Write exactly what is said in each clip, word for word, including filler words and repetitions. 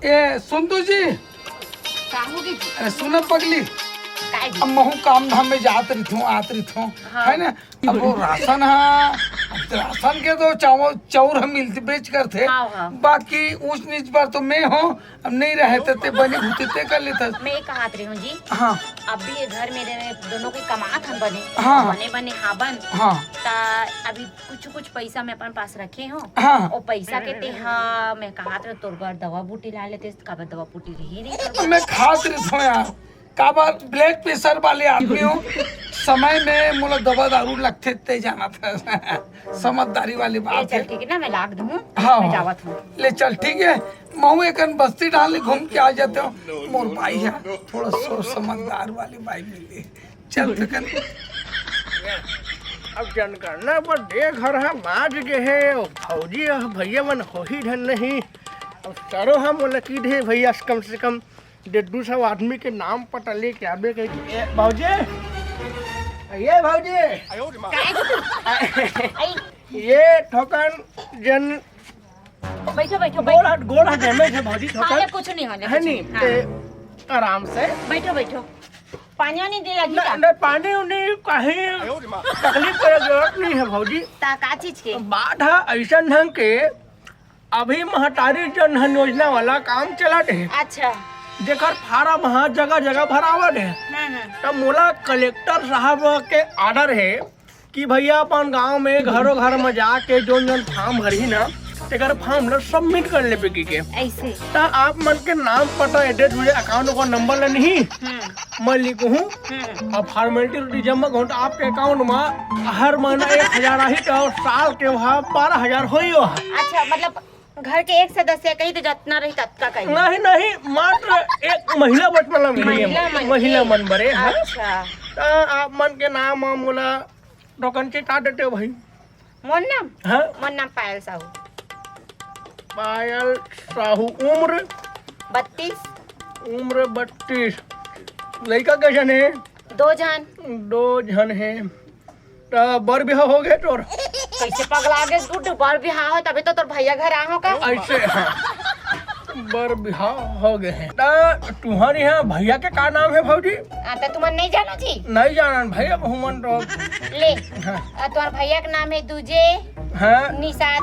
ए सुन तो जी। का होगे जी? अरे सुन पगली, काय जी? अब महू काम धाम में जात रहिथों, आत रहिथों, हाँ। है ना? अब वो राशन हा, अब राशन के तो चावल चाउर हम मिलते बेच करथे, हाँ, हाँ। बाकी ऊंच नीच पर तो मैं हूँ। अब नहीं रहे तो ते बनी भूती ते कर लेता। मैं ये कहत रही हूँ जी, हाँ। अभी ये घर मेरे दोनों के कमात हम बने, हाँ। बने बने हाँ बन, हाँ। ता अभी कुछ कुछ पैसा मैं अपन पास रखे हूँ। हाँ। वो पैसा के ते हा मैं कहत रहे तोर बर दवा बूटी ला लेते, काबर दवा बूटी रही नहीं तोर बर। मैं खात रहिथों यार, काबर ब्लड प्रेशर वाले आदमी हूँ, समय में मोला दवा दारू लगथे ते जाना था। समझदारी वाली ले बात चल है। ठीक है ना, मैं लाग दूँ, हाँ, मैं हाँ। जावत हूँ। ले चल ठीक है, महू एकन बस्ती डाल घूम के आ जाते हो। मोर बाई है थोड़ा सो समझदार वाली बाई मिली। चल तो कर। अब जनगणना बर दे घर ह बाज गे हे, अउ भौजी ह भैया मन होही ढन नहीं। अब सरो ह मोला की दे भैया, कम से कम डेढ़ दू सौ आदमी के नाम पता लेके आबे कहि के। ए, भौजी, ये भौजी, काय जी? आई। ये ठोकन जन बैठो, बैठो, गोड़ बैठो। हाथ, गोड़ हाथ डैमेज है भौजी, ठोकर। अरे, कुछ नहीं होने, है कुछ नहीं, नहीं, हाँ। ते आराम से। बैठो, बैठो। पानी वानी दे लगी न, का? न, पानी उनी कहीं तकलीफ करे जरूरत नहीं है भौजी। ता का चीज के? बात है ऐसा ढंग के, अभी महतारी जन धन योजना वाला काम चलत है। अच्छा। जेकर फार्म ह जगह जगह भरावत है। हम्म, हम्म। तब मोला कलेक्टर साहब के ऑर्डर है कि भैया अपन गांव में घरों घर में जाके जोन जोन फार्म भरही ना, तेकर फार्म ला सबमिट कर लेबे कहिके। ऐसे। त आप मन के नाम, पता, एड्रेस, मुझे अकाउंट का नंबर ला नहीं, हम्म। मैं लिखूं। हम्म। अब फॉर्मेलिटी उटी जमा कहूं त आपके अकाउंट में हर महीना एक हजार आही त साल के वहाँ बारह हजार होई हो। अच्छा, मतलब घर के एक सदस्य कही तो जितना रही ततका कही। नहीं, नहीं, मात्र एक महिला बच वाला मिली है। महिला मन के? महिला मन बरे, हाँ। अच्छा। त आप मन के नाम मोला टोकन चिटा देते हो भाई। मोर नाम? हाँ। मोर नाम पायल साहू। पायल साहू, उम्र? बत्तीस। उम्र बत्तीस। लइका के झन हे? दो झन। दो झन हे। त बर बिहाव हो गे तोर? कैसे पगला गे गुड्डू, बर बिहाव हो तभी तो तोर भैया घर आए हो का? ऐसे, हाँ। बर बिहाव हो गे हे। त तुम्हारे यहाँ भैया के का नाम है भौजी? आ, त तुमन नहीं जानो जी? नहीं जानन भैया, बहुमन तो। ले, हाँ। आ, तुम्हार भैया के नाम है दूजे हाँ। निषाद।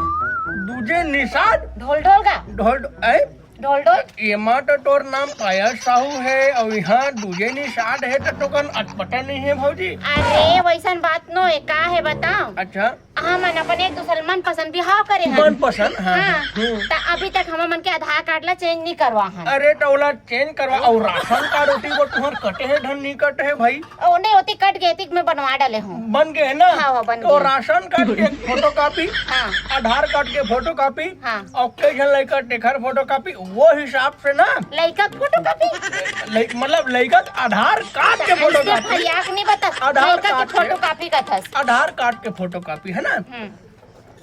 दूजे निषाद? ढोल ढोल का? ढोल, ऐ? ढोल ढोल? एमा तो तोर नाम पायल साहू है और यहाँ दूजे निषाद है तो तोकन अटपटा नहीं है भौजी। अरे वैसन बात नो है, का है बताओ? अच्छा। हमन अपन एक दूसर मनपसंद बिहाव करे हन। मनपसंद, हाँ, हाँ। हम्म। त अभी तक हमन मन के आधार कार्ड ला चेंज नहीं करवा हन। अरे त ओला चेंज करवा, अउ राशन कार्ड ओती वो तुहर कटे हे धन नहीं कटे हे भाई? ओ नहीं, ओती कट गे, एतिक मैं बनवा डाले हूँ। बन गे हे ना? हाँ, हाँ, बन तो गे। राशन कार्ड के एक फोटोकॉपी, हाँ। आधार कार्ड के फोटोकॉपी, हाँ। अउ कई झन लइका तेखर फोटोकॉपी, वो हिसाब से ना। लइका के फोटोकॉपी? लइ-, मतलब लइका के आधार कार्ड के ऐसे फोटोकॉपी। फरियाक नहीं बता, आधार लइका के कार्ड के, फोटोकॉपी कथस। आधार कार्ड के फोटोकॉपी है ना? हम्म।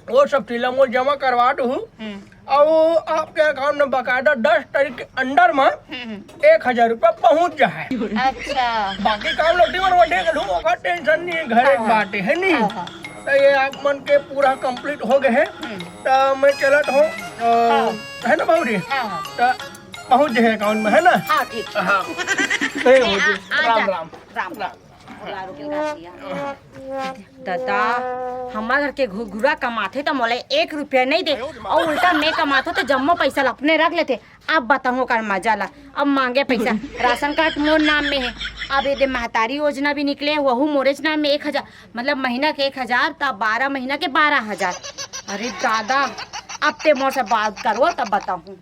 वो सब चीज ला मोर जमा करवा दूहू। हम्म। अउ आपके अकाउंट में बकायदा दस तारीख के अंदर में हम्म, हम्म। एक हजार रुपया पहुंच जाए। अच्छा। बाकी काम लोग दीवन वो देख लूँ, ओकर टेंशन नहीं है, घर एक हाँ, हाँ। बात है, है नहीं? हाँ, हाँ। तो ये आप मन के पूरा कंप्लीट हो गए हैं। हम्म। तो मैं चलत हूँ, अ, हाँ। है ना बाबूजी? हाँ, हाँ। तो पहुंच जाए अकाउंट में, है ना? हाँ, ठीक। हाँ। तो ये नहीं, हो आ, गया। आ राम, जा। राम। राम, राम। राम। दादा, हमार घर के घुघुरा कमाथे त मोला एक रुपया नहीं दे, अउ उल्टा मैं कमाथो त जम्मो पैसा ला अपने रख लेथे। अब बताऊँ ओकर मजा ला, अब मांगे पैसा। राशन कार्ड मोर नाम में है, अब ये दे महतारी योजना भी निकले, वहू मोरेच नाम में एक हजार, मतलब महीना के एक हजार, त बारह महीना के बारह हजार। अरे दादा, अब ते मोर से बात करवो तब बताऊँ।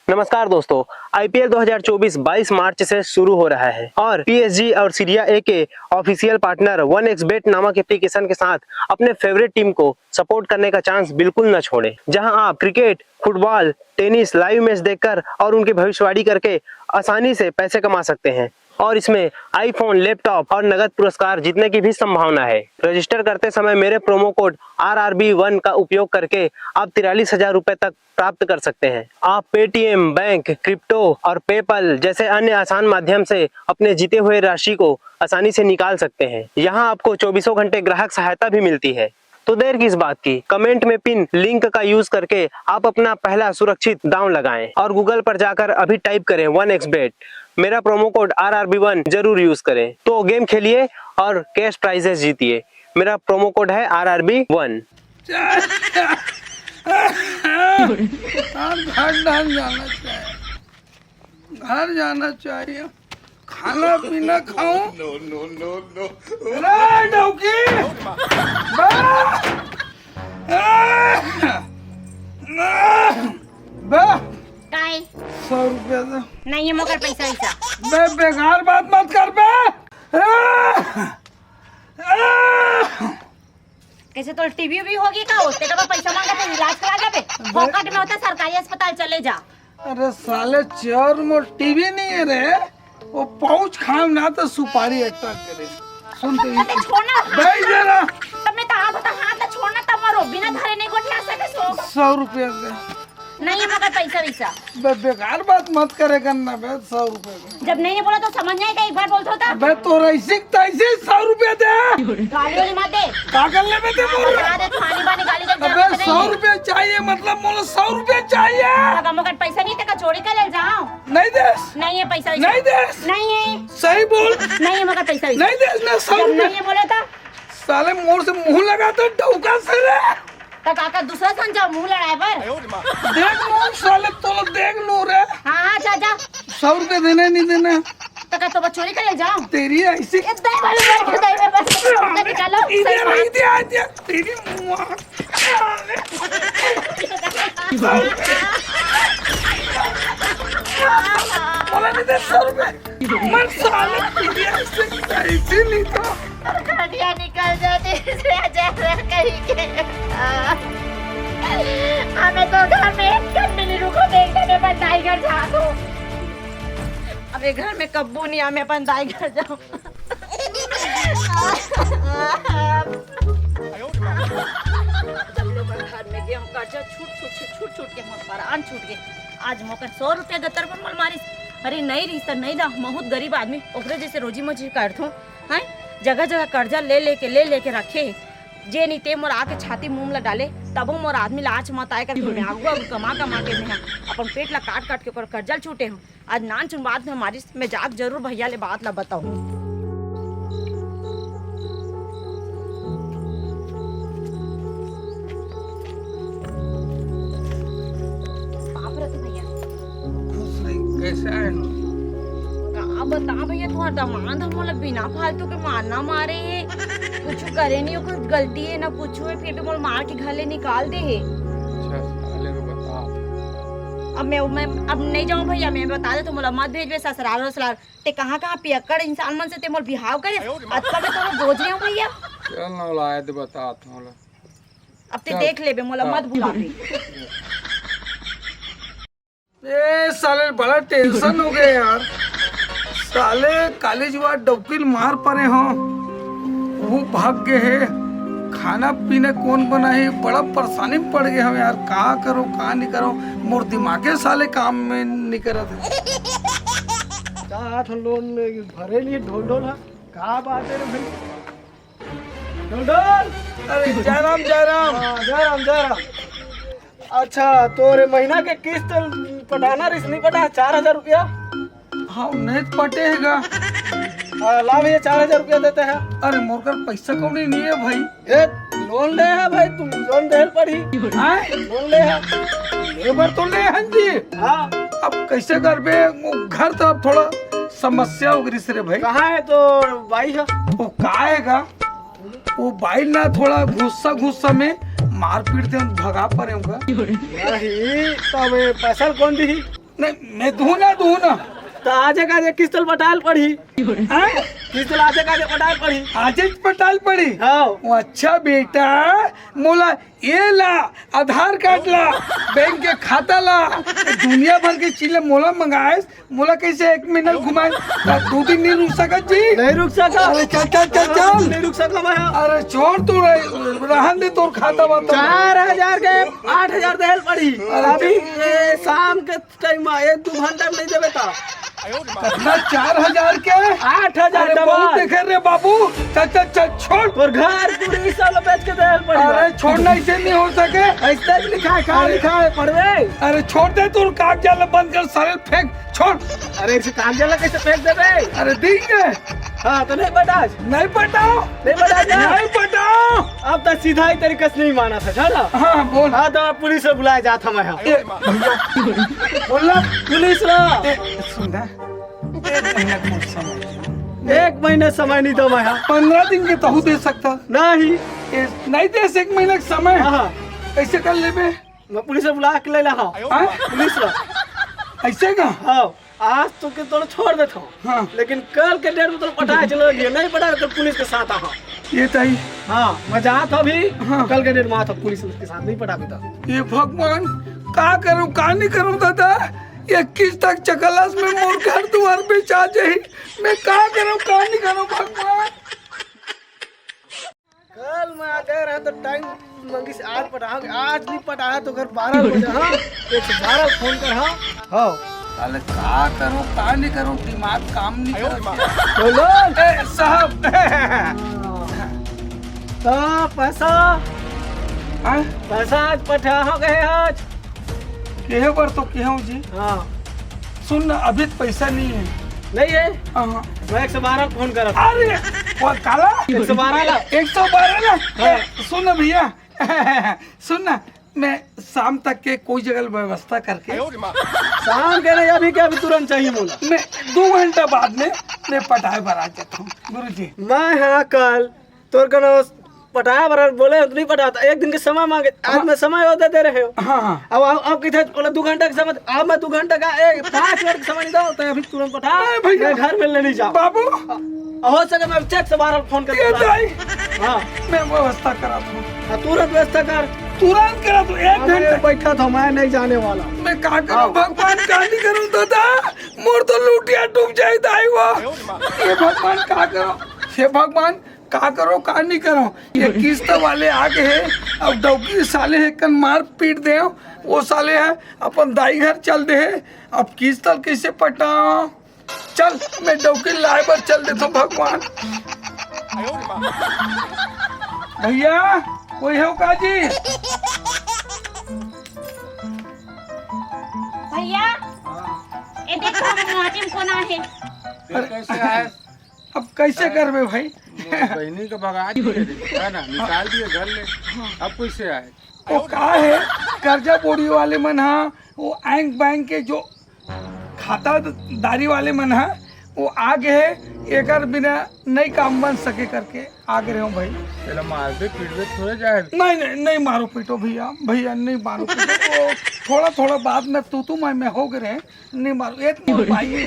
नमस्कार दोस्तों, आईपीएल दो हज़ार चौबीस बाईस मार्च से शुरू हो रहा है और पीएसजी और सीरिया ए के ऑफिशियल पार्टनर वन एक्स बेट नामक एप्लीकेशन के साथ अपने फेवरेट टीम को सपोर्ट करने का चांस बिल्कुल न छोड़ें, जहां आप cricket, football, tennis live match देखकर और उनकी भविष्यवाणी करके आसानी से पैसे कमा सकते हैं और इसमें आईफोन, लैपटॉप और नगद पुरस्कार जीतने की भी संभावना है। रजिस्टर करते समय मेरे प्रोमो कोड आर आर बी वन का उपयोग करके आप तिरालीस हजार रुपए तक प्राप्त कर सकते हैं। आप पेटीएम, बैंक, क्रिप्टो और पेपल जैसे अन्य आसान माध्यम से अपने जीते हुए राशि को आसानी से निकाल सकते हैं। यहाँ आपको चौबीसों घंटे ग्राहक सहायता भी मिलती है। तो देर किस बात की, कमेंट में पिन लिंक का यूज़ करके आप अपना पहला सुरक्षित दांव लगाएं और गूगल पर जाकर अभी टाइप करें वन एक्स बेट। मेरा प्रोमो कोड आर आर बी वन जरूर यूज़ करें। तो गेम खेलिए और कैश प्राइजेस जीतिए। मेरा प्रोमो कोड है आर आर बी वन। घर जाना चाहिए, घर जाना चाहिए। खाना पीना खाऊं। नो नो नो नो। रे डौकी। बे। बे। काय? सौ रुपया दे। नहीं है मोकर पैसा वैसा। बे, बेकार बात मत कर बे। कैसे तोर टीबी भी होगी का? ओते का पैसा मांगा तो इलाज करा जाबे। फोकट में होता सरकारी अस्पताल चले जा। अरे साले चोर, मोर टीबी नहीं है रे, वो पाउच खाम ना तो सुपारी अटक करे। सुन तो अबे छोड़ ना। बैठ जा ना। तब मैं तो हाथ होता, हाथ ना छोड़ना, तब मरो, बिना धरे नहीं गोठिया सके सो। सौ रुपया दे। नहीं है मगर पैसा वैसा। बे, बेकार बात मत करे करना बे, सौ रुपया दे। जब नहीं बोला तो समझ नहीं आएगा, एक बार बोलता होता। अबे तोर ऐसी तैसी, सौ रुपया दे। गाली वाली मत दे। का कर लेबे ते बोल? बता दे, तू आनी बानी गाली दे, अबे जरूरत नहीं सौ है। रुपया चाहिए, मतलब मोला सौ रुपया चाहिए। अगर मगर पैसा नहीं, तो का चोरी कर ले जाओ। नहीं देस। नहीं है पैसा वैसा। नहीं देस। नहीं है। सही बोल। नहीं है मगर पैसा वैसा। नहीं देस ना सौ जब रुपया। नहीं है बोला था। साले मोर से मुंह लगाता डौका से रे। त काका दूसरा सन जाओ मुंह लड़ाए बर। देख लो साले, तो देख लो रे। हाँ, हाँ, जा, जा। सौ रुपया देना है, नहीं देना है? त का तो बस चोरी करे जाओ। तेरी ऐसी ए, दे भाई, दे, दे, दे, बस, बस, निकालो, इधर, सही बात। इधर आ जा, तेरी मुआ। बोला नहीं दे सौ रुपया। मैं साले तेरी ऐसी, ऐसी नहीं था। घटिया निकल जाती से जैसा कहीं के। हमें तो घर में एक कन मिली रुको, देखने में अपन दाई घर जा दो। अब ये घर में कब्बू नहीं, हमें अपन दाई घर जाओ। जब लोग घर में गए, हम कर्जा छूट, छूट, छूट, छूट, छूट के हमर परान छूट गए। आज मोकर सौ रुपया गतर पर मल मारिस। अरे नहीं रिश्ता नहीं दा, बहुत गरीब आदमी, ओकरे जैसे रोजी मर्जी करथों। हैं, जगह जगह कर्जा ले लेके, ले लेके रखे हे। जे नहीं ते मोर आके छाती मुंह ला डाले, तबो मोर आदमी ला आँच मत आए करके मैं आगू आगू कमा कमा के मैं अपन पेट ला काट काट के ओकर कर्जा ल छूटे हूँ। आज नान चुन बात में मारिस, मैं जाके जरूर भैया ले बात ला बताहूँ। बाप रे तू भैया। खुश रही, कैसे आए हो? का बता भैया, तुम्हार दामाद ह मोला बिना फालतू के मारना मारे हे, कुछ करे नहीं, ओकर गलती हे ना कुछ हे, फिर भी मोला मार के घर ले निकाल दे हे। अच्छा, साले को बता। अब मैं, मैं अब नहीं जाऊँ भैया, मैं बता दे तो मोला मत भेजबे ससुराल वसुराल। ते कहाँ कहाँ पियक्कड़ इंसान मन से ते मोर बिहाव करे, अतका मैं तोला बोझ रहे हूँ भैया। चल ना, लाए दे बता थोड़ा। अब ते चल। देख लेबे, मोला चल। मत बुलाबे। ए साले, बड़ा टेंशन हो गया यार। साले काली जुआ डौकी ल मार परे हो, वो भाग गए हे। खाना पीना कौन बनाही, बड़ा परेशानी में पड़ गए हम यार। का करो, का नहीं करो, मोर दिमागे साले काम में नहीं करत हे। का आठ लोन में भरे लिए ढोल ढोल है? का बात है रे भाई? ढोल ढोल। अरे जय राम, जय राम। हाँ, जय राम, जय राम। अच्छा, तोरे महीना के किस्त पटाना रिस नहीं पटा, चार हजार रुपया। हाँ, नहीं पटे हेगा। हाँ, ला भैया, चार हजार रुपया देते हैं। अरे मोर कर पैसा कौड़ी नहीं है भाई। ए, लोन ले है भाई, तुम लोन देल पड़ी। हाँ? लोन ले है। लेबर तो ले हन जी। हाँ। अब कैसे करबे? वो घर तो अब थोड़ा समस्या हो गई रे भाई। कहाँ है तो भाई है? वो का हेगा? वो भाई ना थोड़ा गुस्सा गुस्सा में मारपीट दे भगा परे होगा। नहीं, तब ये पैसा कौन दी? नहीं, मैं दूँ ना, दूँ ना। तो आजे काजे किस्त ल पटाल पड़ी। हाँ? किस्त ल आजे काजे पटाल पड़ी। आजे पटाल पड़ी? हाँ। वो अच्छा बेटा, मोला ये ला, आधार कार्ड ला, बैंक के खाता ला, दुनिया भर के चीज ला मोला मंगाए, मोला कैसे एक महीना घुमाए? दो दिन नहीं रुक सकत जी? नहीं रुक सकत। अरे चल, चल, चल, चल। नहीं रुक सकत मैं। अरे छोड़ तू रे, रहन दे तोर खाता वाता। चार हजार के आठ हजार देल पड़ी। अरे अभी, ए, शाम के टाइम में एक दो घंटा में नहीं देबे ता। कितना, चार हजार के? आठ हजार अरे, बहुत दबाल। देखे रे बाबू। चल, चल, चल, छोड़। तोर घर पूरी सब बेच के देल पड़ी। अरे, छोड़ना, ऐसे नहीं हो सके। ऐसे लिखा है, कहाँ अरे। लिखा है, पढ़वे? अरे, छोड़ दे, तू कागजा ला बंद कर, साले फेंक, छोड़। अरे, इसे कागजा ला कैसे फेंक देबे? अरे, देंगे। हाँ, तो नहीं पटास। नहीं पटाओ। नहीं पटास ना? नहीं पटाओ। अब तो सीधा ही तरीका से नहीं माना था, जाना? हाँ, बोल। हाँ, तो पुलिस से बुलाया जाता मैं। ए, भैया, बोल ना। पुलिस ला। ए, सुन ना, एक महीना का समय। एक महीना समय नहीं दो मैं। पंद्रह दिन के तहु दे सकता। नहीं। ए, नहीं दे से एक महीना का समय। हाँ, हाँ। कैसे कर लेबे? मैं पुलिस से बुला के ले ला, हाँ। हाँ? पुलिस ला। ऐसे का? हाँ, आज तो के तोड़ छोड़ देता हूँ। हाँ। लेकिन कल के डेट में तो पटाए चलो लिए, नहीं पटाए तो पुलिस के साथ आ। ये तही। हाँ, मैं जात हूँ अभी, हाँ। कल के डेट में आता हूँ पुलिस के साथ, नहीं पटाबे तो। ये भगवान, का करूँ, का नहीं करूँ दादा? ये किस्त तक चकलस में मोर घर दुआर बेचा जाही। मैं का करूँ, का नहीं करूँ भगवान? कल मैं आ गए रहा तो टाइम मंगी से आज पटाओगे, आज नहीं पटाया तो घर बारह बजे, हाँ? एक सौ बारह फोन कर, हाँ? हाँ। साले का करूँ, का नहीं करूँ, दिमाग काम नहीं करता। बोलो। ए, साहब। तो पैसा? हाँ? पैसा आज पठा हो गए आज। केहे बर तो केहूँ जी। हाँ। सुन ना, अभी तो पैसा नहीं है। नहीं है? हाँ। मैं एक सौ बारह फोन करत। अरे, वो काला? एक सौ बारह ला। एक सौ बारह ना? हाँ। ए, सुन ना भैया, सुन ना, मैं शाम तक के कोई जगह व्यवस्था करके शाम के नहीं, अभी के अभी तुरंत चाहिए मोला। मैं दो घंटा बाद में मैं पटाए बर आ जाता हूँ, गुरुजी। मैं हाँ कल तोर कनो पटाए बर बोले हो तो नहीं पटाता, एक दिन के समय मांगे, आज हाँ। मैं समय और दे दे रहे हो। हाँ, हाँ। अब, अब, अब किथे बोले दो घंटा के समय, अब मैं दो घंटा का, एक, पाँच मिनट के समय नहीं दो, तो अभी तुरंत पटा, नहीं भैया। मैं घर में ले नहीं जाऊँ। बाबू। हो सके मैं चेक से बारह फोन करके ये बता। दाई। हाँ। मैं व्यवस्था करा दूँ। हाँ, तुरंत व्यवस्था कर। तुरंत करा दूँ, एक हाँ, मैं घंटा। बैठा था, मैं नहीं जाने वाला। मैं का करूँ हाँ। भगवान, का नहीं करूँ दादा? मोर तो लुटिया डूब जाए दाई वो। ये भगवान का करूँ? हे भगवान, का करो, का नहीं करो? ये किस्त वाले आ गए हैं, अब डौकी साले हे कन मार पीट दे, वो साले है अपन दाई घर चल दे है, अब किस्त कैसे पटाओ? चल, मैं डौकी लाए बर चल देता हूँ भगवान। भैया, कोई हो का जी? भैया, ए देखो, हम आजिम कोन आहे। ये कैसे आए? अब कैसे करबे भाई? मोर बहिनी के भगा दिए रे, है ना, निकाल दिए घर ले। अब कैसे आए? वो का है, कर्जा बोड़ी वाले मन हा, वो बैंक बैंक के जो खातादारी वाले मन हा, वो आ गए है, एकर बिना नहीं काम बन सके करके आ गए हो भाई। चलो मार दे, पीट दे, थोड़े जाए। नहीं, नहीं, नहीं मारो पीटो भैया, भैया नहीं मारो पीटो। वो थोड़ा थोड़ा बात में तू तू मैं मैं हो गए रहे। नहीं मारो, एक मोर भाई है,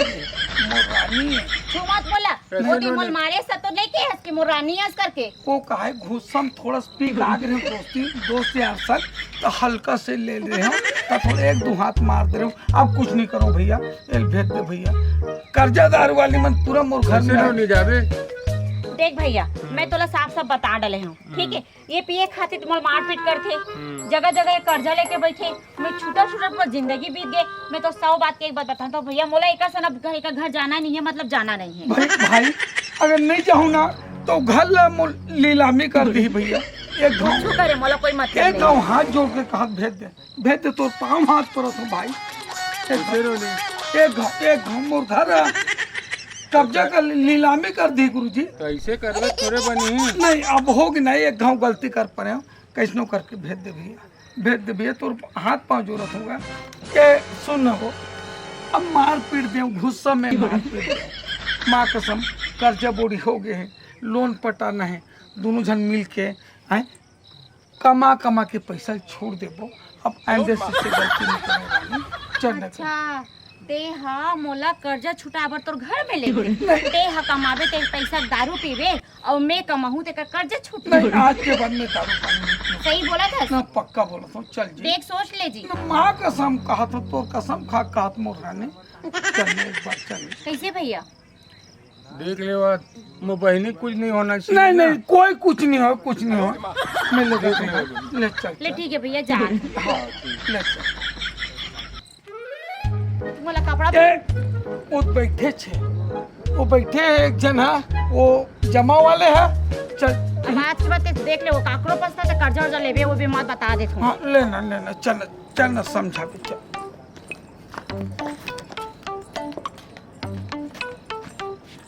मोर रानी है। छू मत बोला। कैसे मोती बोले? मोल मारे स तो नहीं के हस कि मोर रानी हस करके। वो काहे गुस्सा में थोड़ा सा पी लाग रहे हो दोस्ती, दोस्त यार सर, तो हल्का से ले ले रहे हो, तो थोड़ा एक दो हाथ मार दे रहे हो। अब कुछ नहीं करो भैया, एल भेज दे भैया। कर्जादार वाली मन पूरा मोर घर कैसे में रो नहीं जावे? देख भैया, मैं तोला साफ साफ बता डले हूँ, ठीक है? ये पिए खातिर मोला मारपीट करथे, हम्म। जगह जगह ये कर्जा लेके बैठे, मैं छूटा छूटा मोर जिंदगी बीत गए। मैं तो सौ बात के एक बात बताऊं तो भैया, मोला एकर सन अब घर, एकर घर जाना नहीं है, मतलब जाना नहीं है। भाई, भाई, अगर नहीं जाऊँ ना तो घर ला मोर नीलामी कर दी भैया। एक घाव, कुछ करे, मोला कोई मतलब एक नहीं। घाव हाथ जोड़ के कहत भेज दे, भेज दे, तोर पाँव हाथ परत हूँ भाई। एक घाव, एक घाव मोर घर है, कब्जा कर, नीलामी कर दी गुरुजी। तो ऐसे करले थोड़े बनी। नहीं, अब हो गई ना, एक घाव गलती कर पड़े, कैसनो करके भेज दे भैया, भेज दे भैया, तोर हाथ पाँव जोड़त होगा। ए, सुन न हो, अब मार पीट दे, गुस्सा में मार पीट दे। माँ कसम, कर्जा बोड़ी हो गए है, लोन पटाना है, दोनों जन मिल के, हैं, कमा कमा के पैसा छोड़ देबो। अब आइंदे से, से गलती नहीं करो रानी, चल न कर। अच्छा, ते हा मोला कर्जा छुटा बर तोर घर में लेके, ते हा कमाबे, ते पैसा दारू पीबे, अउ मैं कमाहूँ, तेकर कर्जा छूट नहीं, जाही। आज के बाद में दारू पानी नहीं पीऊँ। सही बोला था? ना, पक्का बोला था, चल जी। देख, सोच ले जी। ना, माँ कसम कहा था, तोर कसम खा कहा था मोर रानी। चल, एक बार चल। कैसे भैया? देख ले, वो मोर बहिनी कुछ नहीं होना चाहिए नहीं, ना। नहीं, कोई कुछ नहीं हो, कुछ नहीं हो। मैं ले देख ले, जाऊंगा। ले चल, ले, चल। ठीक है भैया, जा। हाँ, ले चल। मोला कपड़ा ए, वो बैठे छे, वो बैठे हे एक झन हा, वो जमा वाले हा। चल। अब आज के बाद ते देख ले, वो काकरो पास था तो कर्जा उर्जा लेबे, वो भी मत बता देत हूँ। हाँ, लेना, लेना, चल, चल ना, समझा के चल।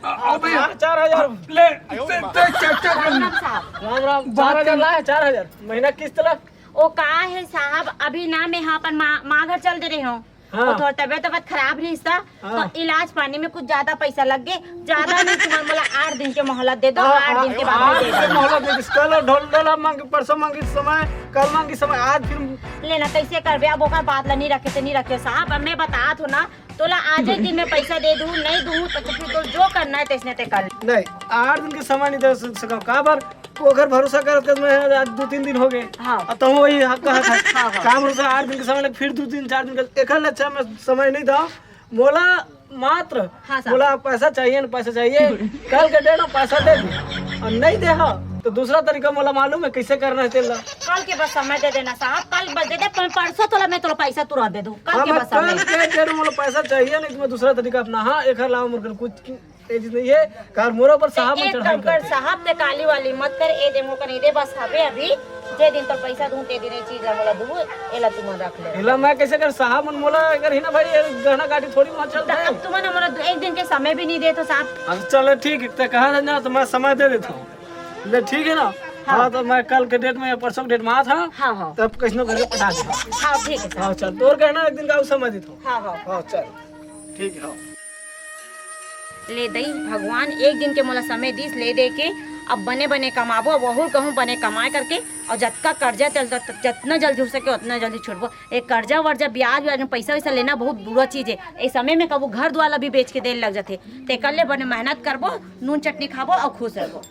आ, आ भैया। हाँ, चार हजार। ले, ते, ते, चल, चल, चल। राम राम साहब। राम राम। बात चार हजार कर। लाए, चार हजार महीना किस्त ला। ओ का हे साहब, अभी ना मैं यहाँ अपन माँ, माँ घर चल दे रहे हूँ। हाँ। वो थोड़ा तबीयत, तबीयत खराब रहिस ता, हाँ। तो इलाज पानी में कुछ ज्यादा पैसा लग गए। ज्यादा नहीं, तुमन मोला आठ दिन के मोहलत दे दो, हाँ, आठ हाँ, दिन के बाद में आठ दे दिन दो। मोहलत दे दिस। कल ढोल डोला मांगी, परसों मांगी समय, कल मांगी समय, आज फिर। लेना कैसे करबे? अब ओकर बात ला नहीं रखे ते नहीं रखे साहब, अब मैं बतात हूँ ना, तोला आज एक दिन में पैसा दे दूँ, नहीं दूँ तो, तो फिर तो जो करना है तैसने ते कर। नहीं, आठ दिन के समय नहीं दे सक-, सका, काबर? ओकर भरोसा करत करत मैं आज दू तीन दिन हो गए। हाँ। अब तहूँ वही हक कहत है। हाँ, हाँ। का भरोसा, आठ दिन के समय लग, फिर दू तीन चार दिन के, एकर ले अच्छा मैं समय नहीं दा। मोला मात्र, हाँ साहब। मोला पैसा चाहिए ना, पैसा चाहिए। कल के डेट में पैसा दे दे, और नहीं दे हा, तो दूसरा तरीका मोला मालूम है कैसे करना है तेला। कल के बस समय दे देना साहब, कल बस दे दे, पर-, परसों तोला मैं तोला पैसा तुरंत दे दूँ, कल हाँ, के मैं बस समय। कल के डेट में मोला पैसा चाहिए, नहीं तो मैं दूसरा तरीका अपना। हाँ, एकर अलावा मोर कर कुछ ये चीज नहीं है, कार मोरा पर साहब ने एक चढ़ाई काम कर कर। साहब, ते काली वाली मत कर, ए दे मोकन ए दे बस हबे अभी, जे दिन तोर पैसा दूँ, ते दिन ए चीज ला मोला दू, एला तुमन रख ले। एला मैं कैसे कर साहब मन मोला अगर ही ना भाई, ये गहना गाठी थोड़ी मत चल त भाई। अब तुमन मोला दू, एक दिन के समय भी नहीं देत हो साहब। अब चल ठीक है, ते कहा था ना तो मैं समय दे देता हूँ। ले ठीक है ना? हाँ। हाँ, तो मैं कल के डेट में या परसों के डेट में आता हूँ। हाँ, हाँ। तब कैसनो करके पटा दे। हाँ, ठीक है साहब। हाँ, चल, तोर कहना एक दिन का समय देता हूँ। हाँ, हाँ। हाँ, चल। ठीक है, हाँ। ले दई, भगवान एक दिन के मोला समय दिस ले दे के, अब बने बने कमाबो, अब ओहू कहूँ बने कमाए करके, और जतका कर्जा चलता, जतना जल्दी हो सके उतना जल्दी छुड़बो। एक कर्जा वर्जा, ब्याज व्याज में पैसा वैसा लेना बहुत बुरा चीज है। ए समय में कबो घर दुआर ला भी बेच के दे लग जाथे, तेकर ले बने मेहनत करबो, नून चटनी खाबो और खुश रहबो।